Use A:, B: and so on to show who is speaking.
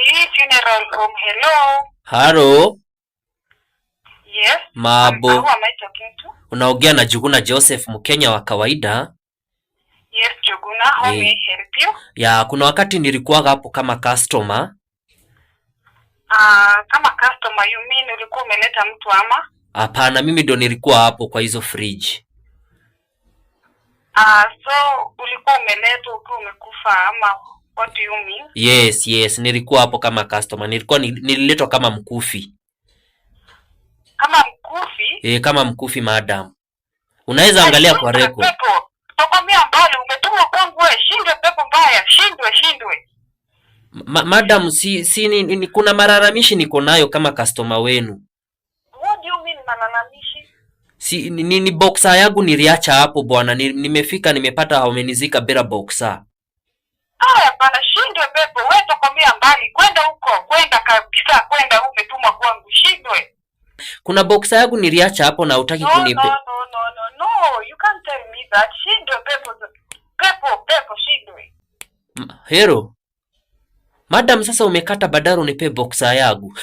A: Hii funeral home, hello.
B: Halo,
A: Yes.
B: Mabo.
A: Who am I talking to?
B: Unaongea na Juguna Joseph, Mkenya wa kawaida.
A: Yes, Juguna, how may I help you?
B: Ya, kuna wakati nilikuwaga hapo kama customer.
A: Kama customer, you mean ulikuwa umeleta mtu ama?
B: Hapana, mimi ndo nilikuwa hapo kwa hizo fridge.
A: So ulikuwa umeletwa ukiwa umekufa ama what do you mean?
B: Yes, nilikuwa hapo kama customer. Nilikuwa nililetwa kama mkufi.
A: Kama mkufi?
B: Eh, kama mkufi, madam. Unaweza angalia kwa record.
A: Pepo, tokomea mbali, umetumwa kwangu wewe, shindwe pepo mbaya, shindwe, shindwe.
B: Madam, si ni kuna malalamishi niko nayo kama customer wenu.
A: What do you mean malalamishi?
B: Si ni boxer yangu niliacha hapo bwana. Nimefika nimepata wamenizika bila boxer.
A: Haya bana, shindwe pepo, wewe tokomea mbali, kwenda huko, kwenda kabisa, kwenda, umetumwa kwangu, shindwe.
B: Kuna boxer yangu niliacha hapo na hutaki
A: No,
B: kunipe.
A: no, no, no, no, no, you can't tell me that. Shindwe pepo, pepo, pepo, shindwe.
B: Hello. Madam, sasa umekata badala unipe boxer yangu.